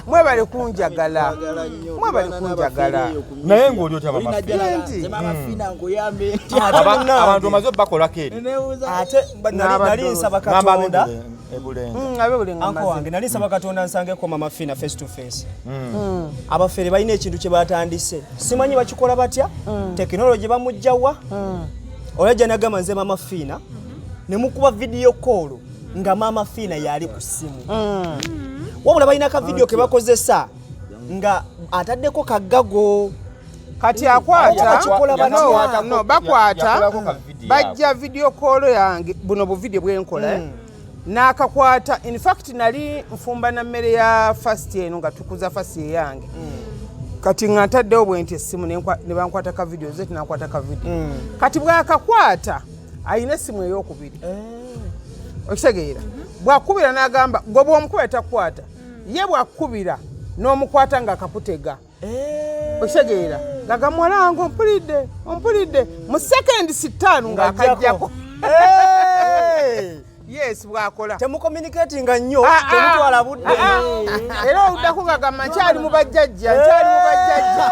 A: mwebale kunjagala.
C: Twagala nnyo.
A: Mwebale
C: Tulwana
A: kunjagala.
C: n'abafeereyo ku
B: Naye
C: media.
B: ng'oli otya Mama
C: Olina
B: Fina?
C: jjalala,
A: Nti.
C: nze Mama Fina nkuyambe ntya?
D: Ate munnange.
B: Abantu omaze obakolako eri.
C: Neneebuuza,
D: Ate nali nsaba
B: Ngamba
D: Katonda.
B: Ebulenga.
A: Abe bulenga
D: Anko
A: maze.
D: wange, nali nsaba Katonda nsangeko Mama Fina face to face. Abafere balina ekintu kye batandise, simanyi bakikola batya, tekinologi bamugjawa. Olajja nagamba nze Mama Fina, ne mukuba video call nga Mama Fina yali ku ssimu, wabula balina ka video ke bakozesa nga ataddeko kaggago.
A: Kati akwata
D: Bakikola batya?
A: No, no, bakwata
B: Yakolako ka video.
A: bajja video call yange, buno bu video bwenkola, eh? N'akakwata. In fact nali nfumba na mmere ya fast eno nga tukuza fast eyange. Kati nga ntaddewo bwe nti essimu ne bankwata ka video zeti, nakwata ka video. Kati bwakakwata ayina essimu eyokubiri, okitegeera? Bwakubira n'agamba gwe bw'omukubira takukwata, ye bwakubira n'omukwata ng'akakutega, okitegeera? Nga muwala wange ompulidde, ompulidde, mu sekendi 5 ng'akajjako.
D: Hey!
A: Yes, bwakola.
D: Temucommunicatinga nnyo.
A: Ah, ah.
D: Temutwala budde.
A: Ah, ah. Era oluddako ngagamba nkyali mu bajjajja, nkyali mu bajjajja.